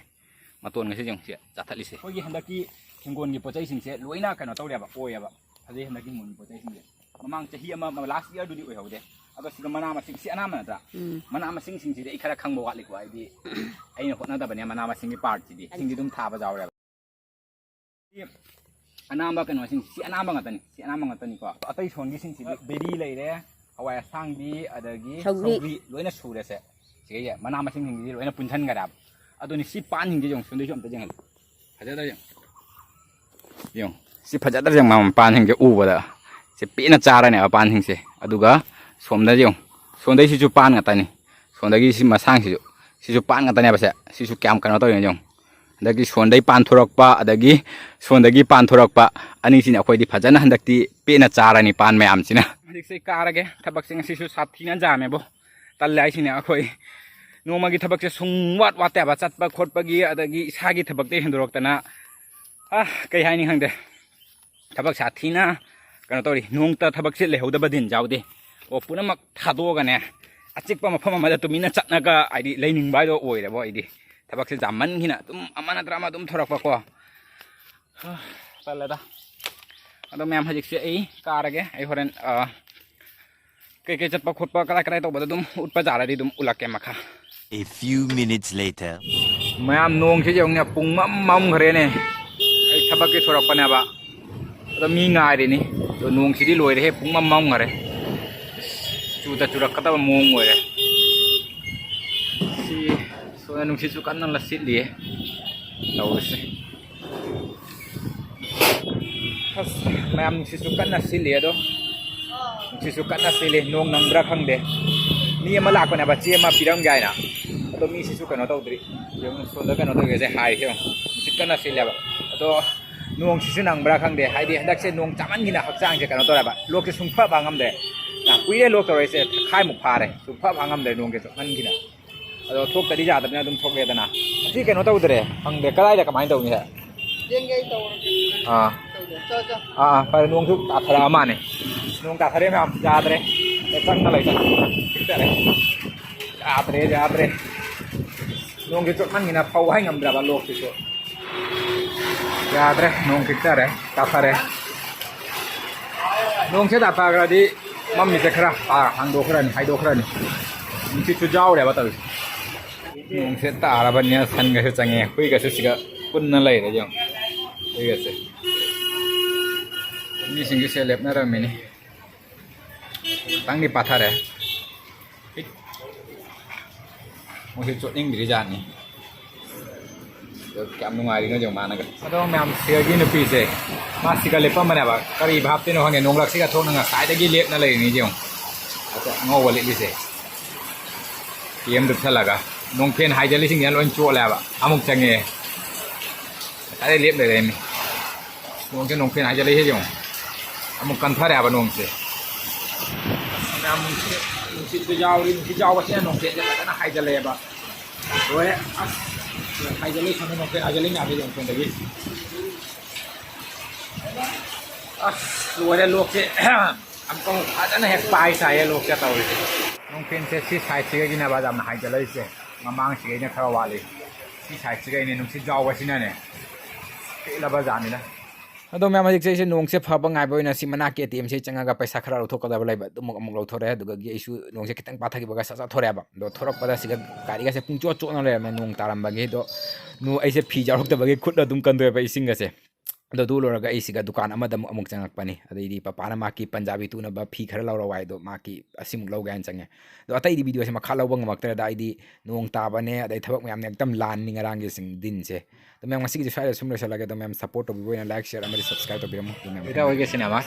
ꯃꯇꯣꯟꯒꯁꯦ ꯌꯦꯡꯉꯨ, ꯁꯤ ꯆꯥꯊꯠꯂꯤꯁꯦ꯫ ꯑꯩꯈꯣꯏꯒꯤ ꯍꯟꯗꯛꯀꯤ ꯍꯤꯡꯒꯣꯜꯒꯤ ꯄꯣꯠ ꯆꯩꯁꯤꯡꯁꯦ ꯂꯣꯏꯅ ꯀꯩꯅꯣ ꯇꯧꯔꯦꯕ, ꯑꯣꯏꯌꯦꯕ꯫ ꯐꯖꯩ ꯍꯟꯗꯛꯀꯤ ꯍꯤꯡꯒꯣꯜꯒꯤ ꯄꯣꯠ ꯆꯩꯁꯤꯡꯁꯦ꯫ ꯃꯃꯥꯡ ꯆꯍꯤ ꯑꯃ, ꯑꯃ, ꯂꯥꯁ ꯏꯌꯥꯔꯗꯨꯗꯤ ꯑꯣꯏꯍꯧꯗꯦ꯫ ꯑꯗꯣ ꯁꯤꯗ ꯃꯅꯥ ꯃꯁꯤꯡ, ꯁꯤ ꯑꯅꯥꯝꯕ ꯅꯠꯇ꯭ꯔꯥ? ꯎꯝ꯫ ꯃꯅꯥ ꯃꯁꯤꯡꯁꯤꯡꯁꯤꯗꯤ ꯑꯩ ꯈꯔ ꯈꯪꯕ ꯋꯥꯠꯂꯤꯀꯣ, ꯍꯥꯏꯗꯤ ꯑꯩꯅ ꯍꯣꯠꯅꯗꯕꯅꯦ ꯃꯅꯥ ꯃꯁꯤꯡꯒꯤ ꯄꯥꯔꯠꯁꯤꯗꯤ꯫ ꯁꯤꯡꯗꯤ ꯑꯗꯨꯝ ꯊꯥꯕ ꯌꯥꯎꯔꯦꯕ꯫ ꯁꯤ ꯑꯅꯥꯝꯕ ꯀꯩꯅꯣꯁꯤꯡ, ꯁꯤ ꯑꯅꯥꯝꯕ ꯉꯥꯛꯇꯅꯤ, ꯁꯤ ꯑꯅꯥꯝꯕ ꯉꯥꯛꯇꯅꯤꯀꯣ꯫ ꯑꯇꯩ ꯁꯣꯟꯒꯤꯁꯤꯡꯁꯤꯗꯤ ꯕꯦꯔꯤ ꯂꯩꯔꯦ, ꯍꯋꯥꯏ ꯑꯁꯥꯡꯕꯤ, ꯑꯗꯒꯤ ꯁꯧꯒ꯭ꯔꯤ꯫ ꯁꯧꯒ꯭ꯔꯤ ꯂꯣꯏꯅ ꯁꯨꯔꯦꯁꯦ꯫ ꯁꯤꯒꯩꯁꯦ ꯃꯅꯥ ꯃꯁꯤꯡꯁꯤꯡꯁꯤꯗꯤ ꯂꯣꯏꯅ ꯄꯨꯟꯁꯤꯟꯈ꯭ꯔꯦꯕ꯫ ꯑꯗꯨꯅꯤ ꯁꯤ ꯄꯥꯟꯁꯤꯡꯁꯦ ꯌꯦꯡꯉꯨ, ꯁꯣꯝꯗꯩꯁꯨ ꯑꯝꯇ ꯌꯦꯡꯍꯜꯂꯨ꯫ ꯐꯖꯗ꯭ꯔꯥ ꯌꯦꯡꯉꯨ꯫ ꯌꯦꯡꯉꯨ꯫ ꯁꯤ ꯐꯖꯗ꯭ꯔꯥ ꯌꯦꯡꯉꯨ, ꯃꯄꯥꯟꯁꯤꯡꯁꯦ ꯎꯕꯗ꯫ ꯁꯤ ꯄꯦꯟꯅ ꯆꯥꯔꯅꯦꯕ ꯄꯥꯟꯁꯤꯡꯁꯦ꯫ ꯑꯗꯨꯒ ꯁꯣꯝꯗ ꯌꯦꯡꯉꯨ꯫ ꯁꯣꯝꯗꯩꯁꯤꯁꯨ ꯄꯥꯟ ꯉꯥꯛꯇꯅꯤ꯫ ꯁꯣꯝꯗꯒꯤ ꯁꯤ ꯃꯁꯥꯡꯁꯤꯁꯨ꯫ ꯁꯤꯁꯨ ꯄꯥꯟ ꯉꯥꯛꯇꯅꯦꯕ ꯁꯦ꯫ ꯁꯤꯁꯨ ꯀꯌꯥꯝ ꯀꯩꯅꯣ ꯇꯧꯔꯤꯅꯣ ꯌꯦꯡꯉꯨ꯫ ꯍꯟꯗꯛꯀꯤ ꯁꯣꯟꯗꯩ ꯄꯥꯟꯊꯣꯔꯛꯄ, ꯑꯗꯒꯤ ꯁꯣꯟꯗꯒꯤ ꯄꯥꯟꯊꯣꯔꯛꯄ ꯑꯅꯤꯁꯤꯅ ꯑꯩꯈꯣꯏꯗꯤ ꯐꯖꯅ ꯍꯟꯗꯛꯇꯤ ꯄꯦꯟꯅ ꯆꯥꯔꯅꯤ ꯄꯥꯟ ꯃꯌꯥꯝꯁꯤꯅ꯫ ꯍꯧꯖꯤꯛꯁꯦ ꯑꯩ ꯀꯥꯔꯒꯦ꯫ ꯊꯕꯛꯁꯦ ꯉꯁꯤꯁꯨ ꯁꯥꯊꯤꯅ ꯌꯥꯝꯃꯦꯕꯣ꯫ ꯇꯜꯂꯦ ꯍꯥꯏꯁꯤꯅꯦ꯫ ꯑꯩꯈꯣꯏ ꯅꯣꯡꯃꯒꯤ ꯊꯕꯛꯁꯦ ꯁꯨꯡ ꯋꯥꯠ ꯋꯥꯠꯇꯦꯕ꯫ ꯆꯠꯄ ꯈꯣꯠꯄꯒꯤ, ꯑꯗꯒꯤ ꯏꯁꯥꯒꯤ ꯊꯕꯛꯇꯩ ꯍꯦꯟꯗꯣꯔꯛꯇꯅ, ꯑ, ꯀꯩ ꯍꯥꯏꯅꯤ ꯈꯪꯗꯦ꯫ ꯊꯕꯛ ꯁꯥꯊꯤꯅ ꯀꯩꯅꯣ ꯇꯧꯔꯤ꯫ ꯅꯣꯡꯇ ꯊꯕꯛꯁꯦ ꯂꯩꯍꯧꯗꯕ ꯗꯤꯟ ꯌꯥꯎꯗꯦ꯫ ꯑꯣ, ꯄꯨꯝꯅꯃꯛ ꯊꯥꯗꯣꯛꯑꯒꯅꯦ, ꯑꯆꯤꯛꯄ ꯃꯐꯝ ꯑꯃꯗ ꯇꯨꯃꯤꯟꯅ ꯆꯠꯂꯒ, ꯍꯥꯏꯗꯤ, ꯂꯩꯅꯤꯡꯕ ꯍꯥꯏꯗꯣ ꯑꯣꯏꯔꯦꯕꯣ ꯑꯩꯗꯤ꯫ ꯊꯕꯛꯁꯦ ꯌꯥꯝꯃꯟꯈꯤꯅ ꯑꯗꯨꯝ ꯑꯃ ꯅꯠꯇ꯭ꯔ ꯑꯃ ꯑꯗꯨꯝ ꯊꯣꯔꯛꯄꯀꯣ꯫ ꯍꯥ, ꯇꯜꯂꯦꯗ꯫ ꯑꯗꯣ ꯃꯌꯥꯝ, ꯍꯧꯖꯤꯛꯁꯦ ꯑꯩ ꯀꯥꯔꯒꯦ꯫ ꯑꯩ ꯍꯣꯔꯦꯟ, ꯑ, ꯀꯩꯀꯩ ꯆꯠꯄ ꯈꯣꯠꯄ, ꯀꯗꯥꯏ ꯀꯗꯥꯏ ꯇꯧꯕꯗ ꯑꯗꯨꯝ ꯎꯠꯄ ꯌꯥꯔꯗꯤ ꯑꯗꯨꯝ ꯎꯠꯂꯛꯀꯦ ꯃꯈꯥ꯫ A few minutes later. ꯃꯌꯥꯝ, ꯅꯣꯡꯁꯤ ꯌꯦꯡꯉꯨꯅꯦ, ꯄꯨꯡ ꯃꯝ ꯃꯝꯈ꯭ꯔꯦꯅꯦ꯫ ꯑꯩ ꯊꯕꯛꯀꯤ ꯊꯣꯔꯛꯄꯅꯦꯕ꯫ ꯑꯗꯣ ꯃꯤ ꯉꯥꯏꯔꯤꯅꯤ꯫ ꯑꯗꯣ ꯅꯣꯡꯁꯤꯗꯤ ꯂꯣꯏꯔꯦꯍꯦ, ꯄꯨꯡ ꯃꯝ ꯃꯝꯈꯔꯦ꯫ ꯆꯨꯗ ꯆꯨꯔꯛꯀꯗꯕ ꯃꯑꯣꯡ ꯑꯣꯏꯔꯦ꯫ ꯁꯤ ꯁꯣꯝꯗ ꯅꯨꯡꯁꯤꯠꯁꯨ ꯀꯟꯅ ꯂ-, ꯁꯤꯠꯂꯤꯌꯦ ꯇꯧꯔꯤꯁꯦ꯫ ꯃꯌꯥꯝ, ꯅꯨꯡꯁꯤꯠꯁꯨ ꯀꯟꯅ ꯁꯤꯠꯂꯤ꯫ ꯑꯗꯣ ꯅꯨꯡꯁꯤꯠꯁꯨ ꯀꯟꯅ ꯁꯤꯠꯂꯤ, ꯅꯣꯡ ꯅꯪꯕ꯭ꯔꯥ ꯈꯪꯗꯦ꯫ ꯃꯤ ꯑꯃ ꯂꯥꯛꯄꯅꯦꯕ, ꯆꯦ ꯑꯃ ꯄꯤꯔꯝꯒꯦ ꯍꯥꯏꯅ꯫ ꯑꯗꯣ ꯃꯤꯁꯤꯁꯨ ꯀꯩꯅꯣ ꯇꯧꯗ꯭ꯔꯤ꯫ ꯌꯦꯡꯉꯨ, ꯁꯣꯝꯗ ꯀꯩꯅꯣ ꯇꯧꯒꯦꯁꯦ ꯍꯥꯏꯔꯤꯁꯦ ꯌꯦꯡꯉꯨ꯫ ꯅꯨꯡꯁꯤꯠ ꯀꯟꯅ ꯁꯤꯠꯂꯦꯕ꯫ ꯑꯗꯣ ꯅꯣꯡꯁꯤꯁꯨ ꯅꯪꯕ꯭ꯔꯥ ꯈꯪꯗꯦ, ꯍꯥꯏꯗꯤ ꯍꯟꯗꯛꯁꯦ ꯅꯣꯡ ꯆꯥꯃꯟꯒꯤꯅ ꯍꯛꯆꯥꯡꯁꯦ ꯀꯩꯅꯣ ꯇꯧꯔꯦꯕ, ꯂꯣꯛꯁꯦ ꯁꯨꯡꯐ ꯐ ꯉꯝꯗ꯭ꯔꯦ꯫ ꯌꯥꯝ ꯀꯨꯏꯔꯦ ꯂꯣꯛ ꯇꯧꯔꯛꯏꯁꯦ, ꯊꯈꯥꯏꯃꯨꯛ ꯐꯥꯔꯦ, ꯁꯨꯡꯐ ꯐ ꯉꯝꯗ꯭ꯔꯦ ꯅꯣꯡꯁꯦ ꯆꯨꯞꯃꯟꯒꯤꯅ꯫ ꯑꯗꯣ ꯊꯣꯛꯇꯗꯤ ꯌꯥꯗꯕꯅꯤꯅ ꯑꯗꯨꯝ ꯊꯣꯛꯂꯛꯑꯦꯗꯅ꯫ ꯉꯁꯤ ꯀꯩꯅꯣ ꯇꯧꯗ꯭ꯔꯦ, ꯐꯪꯗ꯭ꯔꯦ, ꯀꯗꯥꯏꯗ ꯀꯃꯥꯏꯅ ꯇꯧꯅꯤ ꯍꯥꯏ? ꯌꯦꯡꯒꯦ ꯑꯩ ꯇꯧꯔꯒꯦ꯫ ꯑꯥ꯫ ꯇꯧꯗꯦ꯫ ꯆꯣ, ꯆꯣ꯫ ꯑꯥ, ꯑꯥ, ꯐꯔꯦ, ꯅꯣꯡꯁꯨ ꯇꯥꯊꯔꯛꯑ ꯃꯥꯅꯦ꯫ ꯅꯣꯡ ꯇꯥꯊꯔꯛꯑꯦ ꯃꯌꯥꯝ, ꯌꯥꯗ꯭ꯔꯦ꯫ ꯆꯪꯉ ꯂꯩ, ꯆꯪꯉ ꯂꯩ꯫ ꯌꯥꯗ꯭ꯔꯦ, ꯌꯥꯗ꯭ꯔꯦ꯫ ꯅꯣꯡꯁꯦ ꯆꯨꯞꯃꯟꯒꯤꯅ ꯐꯧ ꯍꯥꯏ ꯉꯝꯗ꯭ꯔꯕ ꯂꯣꯛꯁꯤꯁꯨ꯫ ꯌꯥꯗ꯭ꯔꯦ, ꯅꯣꯡ ꯈꯤꯛꯊꯔꯦ, ꯇꯥꯊꯔꯦ꯫ ꯅꯣꯡꯁꯦ ꯇꯥꯊꯈ꯭ꯔꯗꯤ ꯃꯝꯃꯤꯁꯦ ꯈꯔ, ꯑꯥ, ꯍꯥꯡꯗꯣꯛꯈ꯭ꯔꯅꯤ, ꯍꯥꯏꯗꯣꯛꯈ꯭ꯔꯅꯤ꯫ ꯅꯨꯡꯁꯤꯠꯁꯨ ꯌꯥꯎꯔꯦꯕ ꯇꯧꯔꯤꯁꯦ꯫ ꯅꯣꯡꯁꯦ ꯇꯥꯔꯕꯅꯤꯅ ꯁꯟꯒꯁꯨ ꯆꯪꯉꯦ, ꯍꯨꯏꯒꯁꯨ ꯁꯤꯒ ꯄꯨꯟꯅ ꯂꯩꯔꯦ ꯌꯦꯡꯉꯣ꯫ ꯍꯨꯏꯒꯁꯦ꯫ ꯃꯤꯁꯤꯡꯁꯨ ꯁꯤꯗ ꯂꯦꯞꯅꯔꯝꯃꯤꯅꯤ꯫ ꯈꯤꯇꯪꯗꯤ ꯄꯥꯊꯔꯦ꯫ ꯃꯣꯏꯁꯨ ꯆꯣꯠꯅꯤꯡꯗ꯭ꯔꯤꯖꯥꯠꯅꯤ꯫ ꯑꯗꯣ ꯀꯌꯥꯝ ꯅꯨꯡꯉꯥꯏꯔꯤꯅꯣ ꯌꯦꯡꯉꯣ ꯃꯥꯅꯒ꯫ ꯑꯗꯣ ꯃꯌꯥꯝ, ꯁꯤꯗꯒꯤ ꯅꯨꯄꯤꯁꯦ, ꯃꯥ ꯁꯤꯒ ꯂꯦꯞꯄꯝꯕꯅꯦꯕ꯫ ꯀꯔꯤ ꯚꯥꯞꯇꯤꯅꯣ ꯈꯪꯗꯦ, ꯅꯣꯡꯂꯛꯁꯤꯒ ꯊꯣꯛꯅ ꯉꯁꯥꯏꯗꯒꯤ ꯂꯦꯞꯅ ꯂꯩꯔꯤꯅꯤ ꯌꯦꯡꯉꯣ꯫ ꯑꯗꯣ ꯑꯉꯧꯕ ꯂꯤꯠꯂꯤꯁꯦ꯫ ꯐꯤ ꯑꯃ ꯂꯨꯞꯁꯜꯂꯒ꯫ ꯅꯣꯡꯐꯦꯟ ꯍꯥꯏꯖꯜꯂꯤꯁꯤꯡꯁꯤꯅ ꯂꯣꯏ ꯆꯣꯠꯂꯦꯕ꯫ ꯑꯃꯨꯛ ꯆꯪꯉꯛꯑꯦ꯫ ꯉꯁꯥꯏꯗꯩ ꯂꯦꯞ ꯂꯩꯔꯦꯃꯤ꯫ ꯅꯣꯡꯁꯦ, ꯅꯣꯡꯐꯦꯟ ꯍꯥꯏꯖꯜꯂꯛꯏꯁꯦ ꯌꯦꯡꯉꯣ꯫ ꯑꯃꯨꯛ ꯀꯟꯊꯔꯛꯑꯦꯕ ꯅꯣꯡꯁꯦ꯫ ꯌꯥꯝ ꯅꯨꯡꯁꯤꯠ, ꯅꯨꯡꯁꯤꯠꯁꯨ ꯌꯥꯎꯔꯤ꯫ ꯅꯨꯡꯁꯤꯠ ꯌꯥꯎꯕꯁꯤꯅ ꯅꯣꯡꯐꯦꯟꯁꯦ ꯐꯖꯅ ꯍꯥꯏꯖꯜꯂꯛꯑꯦꯕ꯫ ꯂꯣꯏꯔꯦ꯫ ꯑꯁ, ꯍꯥꯏꯖꯜꯂꯛꯏ ꯁꯣꯝꯗ ꯅꯣꯡꯐꯦꯟ ꯍꯥꯏꯖꯜꯂꯛꯏ ꯃꯌꯥꯝꯁꯦ ꯌꯦꯡꯉꯣ ꯁꯣꯝꯗꯒꯤ꯫ ꯑꯁ, ꯂꯣꯏꯔꯦ ꯂꯣꯛꯁꯦ꯫ ꯑꯃꯨꯛꯀ ꯑꯃꯨꯛ ꯐꯖꯅ ꯍꯦꯛ ꯄꯥꯏ ꯁꯥꯏꯌꯦ ꯂꯣꯛꯁꯦ ꯇꯧꯔꯤꯁꯦ꯫ ꯅꯣꯡꯐꯦꯟꯁꯦ ꯁꯤ ꯁꯥꯏꯠꯁꯤꯒꯤꯅꯦꯕ ꯌꯥꯝꯅ ꯍꯥꯏꯖꯜꯂꯛꯏꯁꯦ꯫ ꯃꯃꯥꯡꯁꯤꯒꯩꯅ ꯈꯔ ꯋꯥꯠꯂꯤ꯫ ꯁꯤ ꯁꯥꯏꯠꯁꯤꯒꯩꯅꯦ ꯅꯨꯡꯁꯤꯠ ꯌꯥꯎꯕꯁꯤꯅꯅꯦ꯫ ꯄꯦꯜꯂꯕ ꯖꯥꯠꯅꯤꯗ꯫ ꯑꯗꯣ ꯃꯌꯥꯝ, ꯍꯧꯖꯤꯛꯁꯦ ꯑꯩꯁꯦ ꯅꯣꯡꯁꯦ ꯐꯕ ꯉꯥꯏꯕ ꯑꯣꯏꯅ ꯁꯤ ꯃꯅꯥꯛꯀꯤ ꯑꯦ ꯇꯤ ꯑꯦꯝꯁꯦ ꯆꯪꯉꯒ ꯄꯩꯁꯥ ꯈꯔ ꯂꯧꯊꯣꯛꯀꯗꯕ ꯂꯩꯕ, ꯑꯗꯨꯃꯛ ꯑꯃꯨꯛ ꯂꯧꯊꯣꯔꯛꯑꯦ꯫ ꯑꯗꯨꯗꯒꯤ ꯑꯩꯁꯨ ꯅꯣꯡꯁꯦ ꯈꯤꯇꯪ ꯄꯥꯊꯈꯤꯕꯒ ꯁꯠ ꯆꯠꯊꯣꯔꯛꯑꯦꯕ꯫ ꯑꯗꯣ ꯊꯣꯔꯛꯄꯗ ꯁꯤꯗ ꯒꯥꯔꯤꯒꯁꯦ ꯄꯨꯡꯆꯣꯠ ꯆꯣꯠꯅ ꯂꯩꯔꯝꯃꯦ ꯅꯣꯡ ꯇꯥꯔꯝꯕꯒꯤ꯫ ꯑꯗꯣ ꯅꯣ-, ꯑꯩꯁꯦ ꯐꯤ ꯌꯥꯎꯔꯛꯇꯕꯒꯤ ꯈꯨꯠꯅ ꯑꯗꯨꯝ ꯀꯟꯗꯣꯛꯑꯦꯕ ꯏꯁꯤꯡꯒꯁꯦ꯫ ꯑꯗꯣ ꯑꯗꯨ ꯂꯣꯏꯔꯒ ꯑꯩꯁꯤꯒ ꯗꯨꯀꯥꯟ ꯑꯃꯗ ꯑꯃꯨꯛ ꯑꯃꯨꯛ ꯆꯪꯉꯛꯄꯅꯤ꯫ ꯑꯗꯩꯗꯤ ꯄꯄꯥꯅ ꯃꯍꯥꯛꯀꯤ ꯄꯟꯖꯥꯕꯤ ꯇꯨꯅꯕ ꯐꯤ ꯈꯔ ꯂꯧꯔꯛꯑꯣ ꯍꯥꯏꯗꯣ, ꯃꯍꯥꯛꯀꯤ ꯑꯁꯤꯃꯨꯛ ꯂꯧꯒꯦ ꯍꯥꯏꯅ ꯆꯪꯉꯦ꯫ ꯑꯗꯣ ꯑꯇꯩꯗꯤ ꯚꯤꯗꯤꯑꯣꯁꯦ ꯃꯈꯥ ꯂꯧꯕ ꯉꯝꯃꯛꯇ꯭ꯔꯦꯗ, ꯑꯩꯗꯤ ꯅꯣꯡ ꯇꯥꯕꯅꯦ, ꯑꯗꯩ ꯊꯕꯛ ꯃꯌꯥꯝꯅꯦ, ꯑꯦꯛꯗꯝ ꯂꯥꯟꯅꯤ ꯉꯔꯥꯡꯒꯤ ꯁꯤꯡ ꯗꯤꯟꯁꯦ꯫ ꯑꯗꯣ ꯃꯌꯥꯝ, ꯉꯁꯤꯒꯤꯗꯤ ꯁ꯭ꯋꯥꯏꯗ ꯁꯨꯝ ꯂꯣꯏꯁꯤꯜꯂꯒꯦ꯫ ꯑꯗꯣ ꯃꯌꯥꯝ ꯁꯞꯄꯣꯔꯠ ꯇꯧꯕꯤꯕ ꯑꯣꯏꯅ ꯂꯥꯏꯛ, ꯁꯤꯌꯔ ꯑꯃꯗꯤ ꯁꯕꯁꯀ꯭ꯔꯥꯏꯕ ꯇꯧꯕꯤꯔꯝꯃꯣ꯫ ꯑꯗꯣ ꯃꯌꯥꯝ ꯏꯇꯥꯎ ꯍꯣꯏꯒꯤ ꯁꯤꯅꯦꯃꯥ